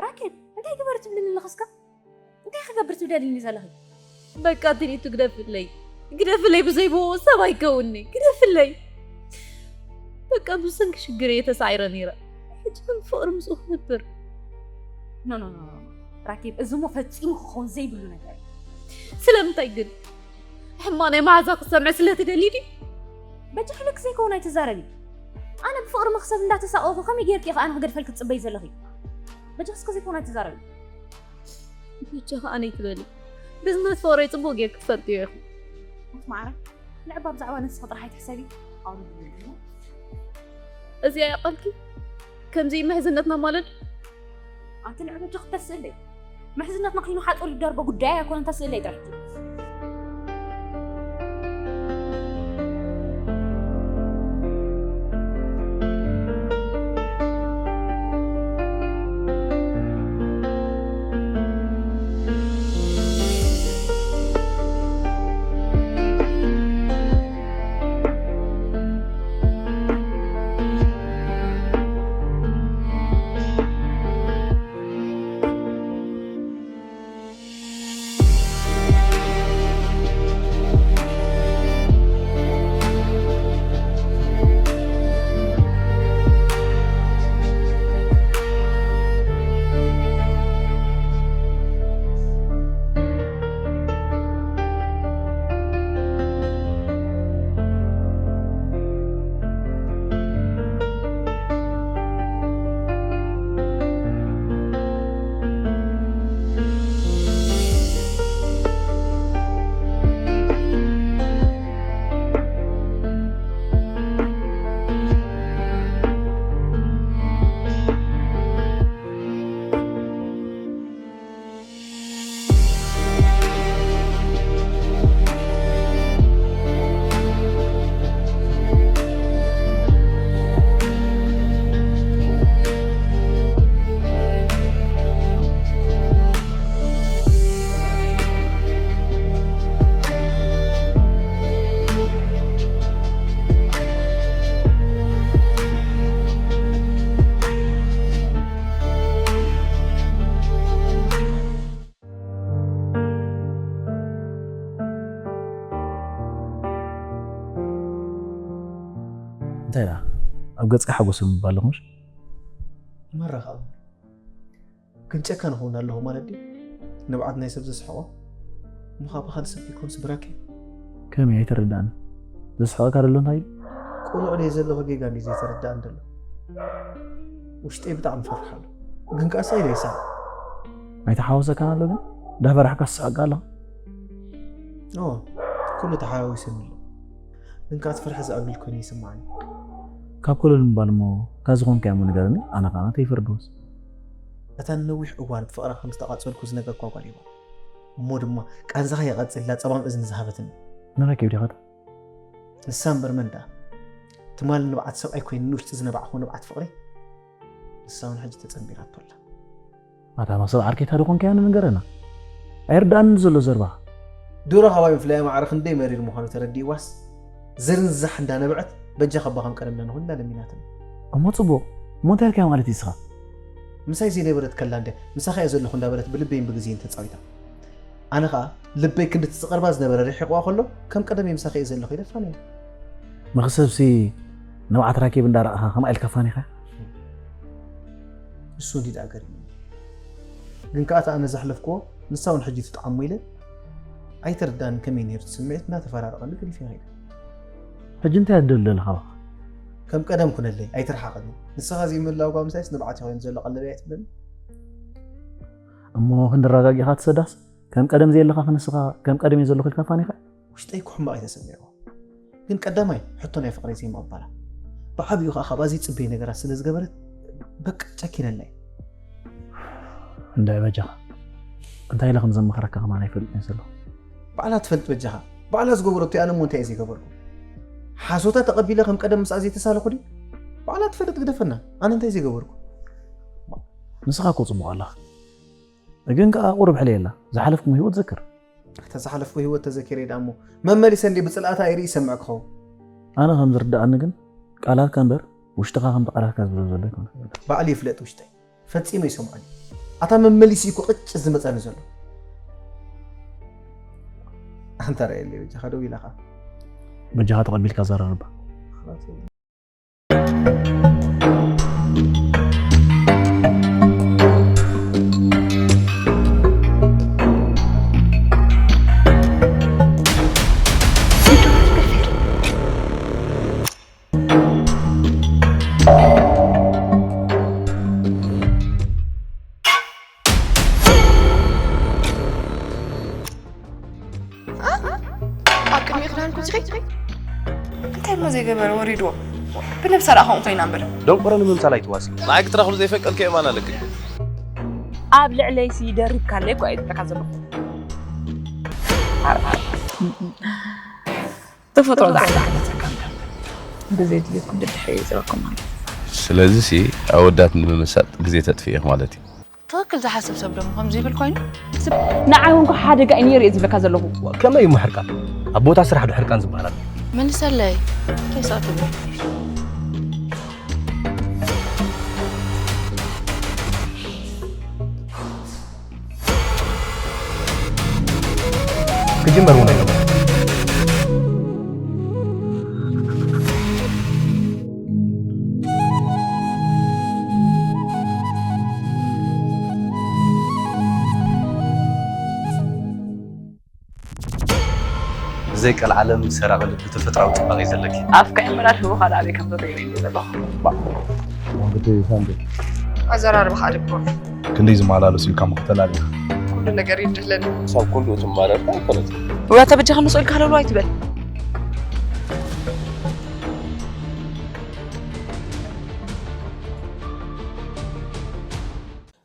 ራኬብ፣ እንታይ ግበሪ ትብልኒ ኣለኺ እስከ? እንታይ ክገብር ትብለልኒ ዘለኺ? በቃ ትሪቱ ግደፍለይ። ግደፍለይ፣ ብዘይ ብኡ ሰብ ኣይከውንኒ። ግደፍለይ። በቃ ብሰንኪ ሽግር እየ ተሳዒረ ነይረ። ሕጂ ግን ፍቕሪ ምስኡ ክነብር። ኖ፣ ኖ፣ ኖ፣ ኖ። ራኬብ፣ እዚ እሞ ፈጺሙ ክኸውን ዘይብሉ ነገር እዩ። ስለምንታይ ግን? ሕማቕ ናይ መሓዛ ክሰምዕ ስለ ትደሊ ድዩ? በጃኺ ልክ ዘይከውን ኣይትዛረቢ። ኣነ ብፍቕሪ መኽሰብ እንዳተሳቐኹ ከመይ ጌርኪ ኢኺ ኣነ ክገድፈልኪ ትጽበዪ ዘለኺ? በጃኺ እስከ ዘይከውን ኣይትዛረቢ። በጃኺ ኣነ ኣይትበሊ። ርዝነት ፍቕረይ ጽቡቕ ጌርኪ ትፈልጥዮ ኢኺ። ኣቲ ማዕረ፣ ንዕባ ብዛዕባ ንስኺ ጥራሕ ኣይትሕሰቢ። ኣውሪ ብሉልኝ። እዚኣ እያ ቃልኪ? ከምዚ እዩ ምሕዝነትና ማለት? ኣንቲ ንዕበ ጆኽ ተስእለይ። ምሕዝነትና ከይኑ ሓጹር ይዳርጎ ጉዳይ ኣይኮነን፣ ተስእለይ ጥራሕ። እንታይ ደኣ ኣብ ገጽካ ሓጎስ ምባል ኣለኹምሽ? መራኻ ግን ጨካን ኸውን ኣለኹ ማለት ድዩ? ንብዓት ናይ ሰብ ዘስሕቖ ምዃ ብኻልእ ሰብ ይኮንስ ብራኬ። ከመይ ኣይተረዳእን? ዘስሕቐካ ዘሎ እንታይ እዩ? ቁኑዕ ደይ ዘለኹ ጌጋ እንዲ ዘይተረዳእን ዘሎ። ውሽጠይ ብጣዕሚ ፈርሕ ኣሎ። ግን ከኣ ሳይለ ይሳቕ። ኣይተሓወሰካን ኣሎ ግን? እንዳፈራሕካ ትስሕቅ ኣለኻ። ኦ፣ ኩሉ ተሓዋዊሱኒ ኣሎ። ግን ከኣ እቲ ፍርሒ ዝኣብል ኮይኑ ይስምዓኒ። ካብ ኩሉ ንምባል እሞ፣ ካብ ዝኾንካዮ እሞ ንገረኒ፣ ኣነ ከኣ ናተይ ይፍርድ ወስ። እታ ንነዊሕ እዋን ብፍቕራ ከም ዝተቓጸልኩ ዝነገርኳ ጓል እያ። እሞ ድማ ቃንዛኻ ይቐጽል ኢላ ጸማም እዝኒ ዝሃበትኒ። ንረኪብ ዲኻ? ንሳ እምበር መን ደኣ? ትማሊ ንብዓት ሰብኣይ ኮይኑ ንውሽጢ ዝነባዕኹ ንብዓት ፍቕሪ፣ ንሳ እውን ሕጂ ተጸንቢራቶ ኣላ። ኣታ መሰብ ዓርከይታ ዶ ኮንካያ ንንገረና? ኣይርድኣንን ዘሎ ዘርባኻ። ድሮ ካባይ ምፍላያ ማዕረ ክንደይ መሪር ምዃኑ ተረዲእዋስ፣ ዝርንዛሕ እንዳነበዐት፣ በጃኻ እባ ከም ቀደምና ንኹን እንዳለሚናትኒ። እሞ ጽቡቕ፣ እሞ እንታይ ኢልካያ ማለት እዩ ንስኻ? ምሳይ ዘይነበረት ከላ እንድያ፣ ምሳኻ እየ ዘለኹ እንዳበለት ብልበይን ብግዜን ተጻዊታ። ኣነ ኸኣ ልበይ ክንዲ እቲ ዝቐርባ ዝነበረ ርሒቕዋ ከሎ፣ ከም ቀደም ምሳኺ እየ ዘለኹ ኢለ ፋንየ። መኽሰብሲ ንብዓት ራኪብ እንዳረኣኻ ከምኣ ኢልካ ፋኒኻ? እሱ እንዲ ደኣ ገሪሙኒ። ግን ከኣ እቲ ኣነ ዘሕለፍክዎ ንሳ እውን ሕጂ ትጥዓሞ ኢለ ኣይተረድኣንን ከመይ ነይሩ እቲ ስምዒት እናተፈራረቐኒ ገዲፈ ከይደ። ሕጂ እንታይ እያ ትደሊ ዘለኻ ካባኻ? ከም ቀደም ኩነለይ፣ ኣይትርሓቐኒ። ንስኻ ዘይምህላው ጓል ምሳይስ ንብዓት ይኸውን ዘሎ ቀለበይ ኣይትብለኒ? እሞ ክንዲ ኣረጋጊእኻ ትሰዳስ? ከም ቀደም ዘየለኻ ክንስኻ ከም ቀደም እየ ዘለኹ ኢልካ ፋኒኻ? ውሽጠይ ክሕመቕ እዩ ተሰሚዕዎ። ግን ቀዳማይ ሕቶ ናይ ፍቕረይ ዘይምቕባላ። ብዓቢኡ ኸኣ ካብኣ ዘይጽበዮ ነገራት ስለ ዝገበረት በቃ ጨኪነላ እየ። እንዳይ በጃኻ። እንታይ ኢለ ከም ዘማኽረካ ከማን ኣይፈልጥን እየ ዘለኹ። ባዕላ ትፈልጥ በጃኻ። ባዕላ ዝገበረቶ እየ ኣነ እሞ እንታይ እየ ዘይገበርኩ? ሓሶታ ተቐቢለ ከም ቀደም ምስኣ ዘይተሳለኹ ድዩ? ባዕላ ትፈልጥ ግደፈና። ኣነ እንታይ ዘይገበርኩ? ንስኻ እኮ ጽቡቕ ኣለኻ። ግን ከኣ ቁሩብ ሕለየላ። ዝሓለፍኩም ህይወት ዘክር። እታ ዝሓለፍኩ ህይወት ተዘኪረ ደኣ እሞ መመሊሰ እንድየ ብጽልኣታ ኣይርኢ ይሰምዕ ክኸውን። ኣነ ከም ዝርድኣኒ ግን ቃላትካ እምበር ውሽጥኻ ከምቲ ቃላትካ ዝብሎ ዘሎ ኣይኮነን። ባዕሉ ይፍለጥ ውሽጠይ። ፈጺሙ ይሰምዖን እዩ። ኣታ መመሊሱ እዩ እኮ ቅጭ ዝመጸኒ ዘሎ። ኣንታ ርኣየለይ በጃኻ ደው ኢላ ኸኣ። በጃኻ ተቐቢልካ ዘራርባ። ኣብ ቅድሚ ክዳን ኩዚኺ እንታይ እሞ ዘይገበረ ወሪድዎ። ብነብሳ ደኣ ከምኡ ኮይና እምበር። ደንቆሮ ንምምሳል ኣይትዋሲ። ንዓይ ክትረኽቢ ዘይፈቀድክዮ የማን ኣለኪ። ኣብ ልዕለይሲ ደሪብካለይ እኮ እየ ዝብለካ ዘለኹ። ተፈጥሮ ዝዓይነተካ እምበር ብዘይ ድሌትኩም ደድሕሪ ይፅረኩም ማለት እዩ። ስለዚሲ ኣወዳት ንምምሳጥ ግዜ ተጥፍኢ ኢኺ ማለት እዩ። ትኽክል ዝሓስብ ሰብ ደሞ ከምዚ ይብል ኮይኑ። ንዓይ እውን እኮ ሓደጋ እዩ ነይሩ እየ ዝብለካ ዘለኹ። ከመይ እዩ ሕርቃን? ኣብ ቦታ ስራሕ ዶ ሕርቃን ዝበሃል ኣሎ? መልሰለይ። እንታይ ስቕ ትብል? ክጅመር እውን ኣይነበረን። ብዘይ ቀልዓለም ሰራቒ ልቢ ተፈጥራዊ ጽባቐ እዩ ዘለኪ። ኣፍካ ይመላል ህቦ ካልእ ኣበይ ከም ዘሎ ይርእይ ዘለኹ። ዋንግዲ ሳንዴ። ኣዘራርባኻ ኣድብሮ። ክንደይ ዝመላለሱ ኢልካ ምኽተል ኣለኻ። ኩሉ ነገር ይድህለኒ። ክሳብ ኩሉ ትማረርካ ኣይኮነትን። ወይ ኣታ በጃኻ ንስኡ ኢልካ ሃለሉ ኣይትበል።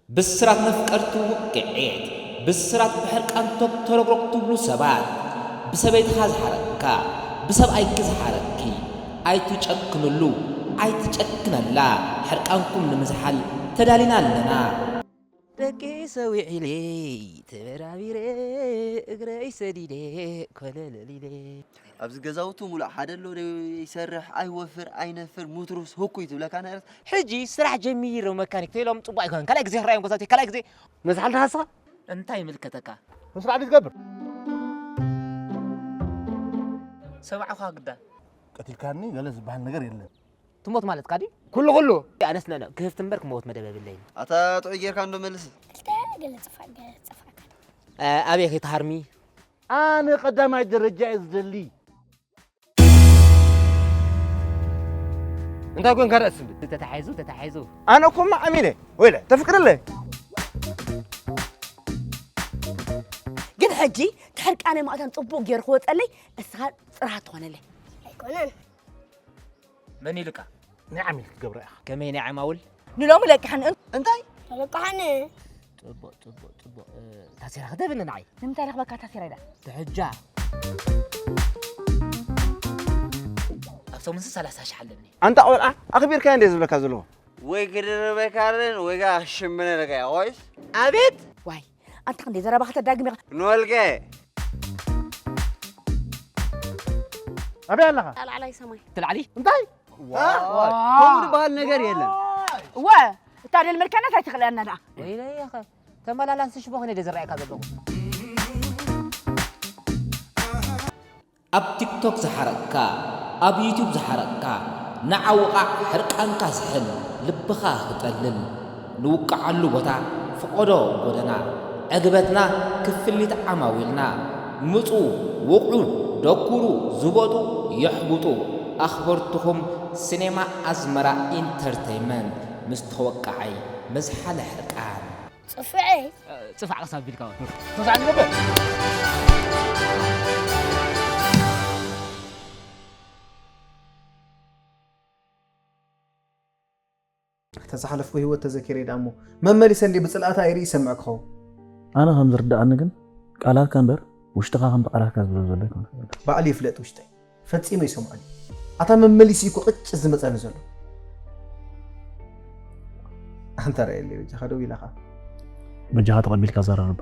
ብስራት መፍቀርቲ ውቅዒት፣ ብስራት ብሕርቃን ተተረግረግ ትብሉ ሰባት፣ ብሰበይትኻ ዝሓረቅካ፣ ብሰብኣይኪ ዝሓረቅኪ፣ ኣይትጨክንሉ፣ ኣይትጨክነላ፣ ሕርቃንኩም ንምዝሓል ተዳሊና ኣለና። ደቂ ሰዊዒለ ተበራቢረ እግረይ ሰዲደ ኮለለሊለ። ኣብዚ ገዛውቱ ሙሉእ ሓደ ኣሎ ዶ ይሰርሕ ኣይወፍር ኣይነፍር ሙትሩስ ህኩይ ትብለካ ነርስ። ሕጂ ስራሕ ጀሚረ መካኒክ ተይሎም ጽቡቕ ኣይኮነን። ካልኣይ ግዜ ክረኣዮም ገዛውቲ ካልኣይ ግዜ። መዝሓል ተሃስኻ? እንታይ ይምልከተካ? ስራሕ ድትገብር? ሰብዓኻ ግዳ። ቀቲልካኒ ገለ ዝበሃል ነገር የለን። ትሞት ማለትካ ድዩ? ኩሉ ኩሉ። ኣነስ ነነ ክህፍት እምበር ክመውት መደብ የብለይን። ኣታ ጥዑይ ጌርካ እንዶ መልስ። ክልተ ገለ ጽፋ ገለ ጽፋ። ኣበይ ከይትሃርሚ? ኣነ ቀዳማይ ደረጃ እየ ዝደሊ። እንታይ ኮንካ ደኣ ስብል? ተታሒዙ፣ ተታሒዙ። ኣነ እኮ ማዓሚለ ወይለ ተፍቅርለ ግን ሕጂ ትሕርቃነ ማእታን ጽቡቕ ገይሩ ክወጸለይ እስኻ ጽራህ ትኾነለይ። ኣይኮነን መን ኢልካ? ናይ ዓሚል ክትገብራ ኢኻ። ከመይ ናይ ዓማውል? ንሎሚ ለቅሕን እን- እንታይ ተለቃሓኒ ጽቡቕ ጽቡቕ ጽቡቕ። ታሴራ ክተብኒ ንዓይ ንምንታይ ረኽበካ ታሴራ ኢላ? ትሕጃ ኣብ ሰሙንሲ ሰላሳ ሽሕ ኣለኒ። ኣንታ ቆልዓ ኣኽቢርካዮ እንደ ዝብለካ ዘለዎ ወይ ክድርበካለን ወይ ጋ ሽምነ ለካ ኮይስ ኣቤት ዋይ ኣንታ ክንደይ ዘረባ ከተዳግም ኢኻ። ንወልቀ ኣበይ ኣለኻ ላዕላይ ሰማይ ትላዕሊ እንታይ ከምኡ ዝበሃል ነገር የለን እወ እታ ደልመልካና እንታይ ትኽእለና ደኣ ወይለይ ያኸ ተመላላሲ ሽቦ ክነ ዝረኣየካ ዘለኹ ኣብ ቲክቶክ ዝሓረቕካ ኣብ ዩቱብ ዝሓረቕካ ንዓውቓዕ ሕርቃንካ ዝሕል ልብኻ ክጠልል ንውቅዓሉ ቦታ ፍቐዶ ጎደና ዕግበትና ክፍሊት ዓማዊልና ምጹ ውቕዑ ደኩሩ ዝበጡ የሕጉጡ ኣኽበርትኹም ሲኔማ ኣዝመራ ኢንተርተይመንት ምስ ተወቃዓይ መዝሓለ ሕርቃን ጽፍዐይ ጽፋዕ ክሳብ ቢልካ ተሳዕ ንገበር ተዝሓለፍኩ ህይወት ተዘኪረ ደኣ እሞ መመሊሰ እንዲ ብፅልኣታ ይርኢ ይሰምዕ ክኸውን። ኣነ ከም ዝርድኣኒ ግን ቃላትካ እምበር ውሽጥኻ ከምቲ ቃላትካ ዝብሎ ዘሎ ኣይኮነ። ባዕሉ ይፍለጥ ውሽጠይ ፈጺመ ይሰምዖ ድዩ? ኣታ መመሊሲ እኮ ቅጭ ዝመፀኒ ዘሎ። ኣንታ ርኣየለይ በጃኻ ደው ኢላ ኸዓ በጃኻ ተቐቢልካ ዘራርባ።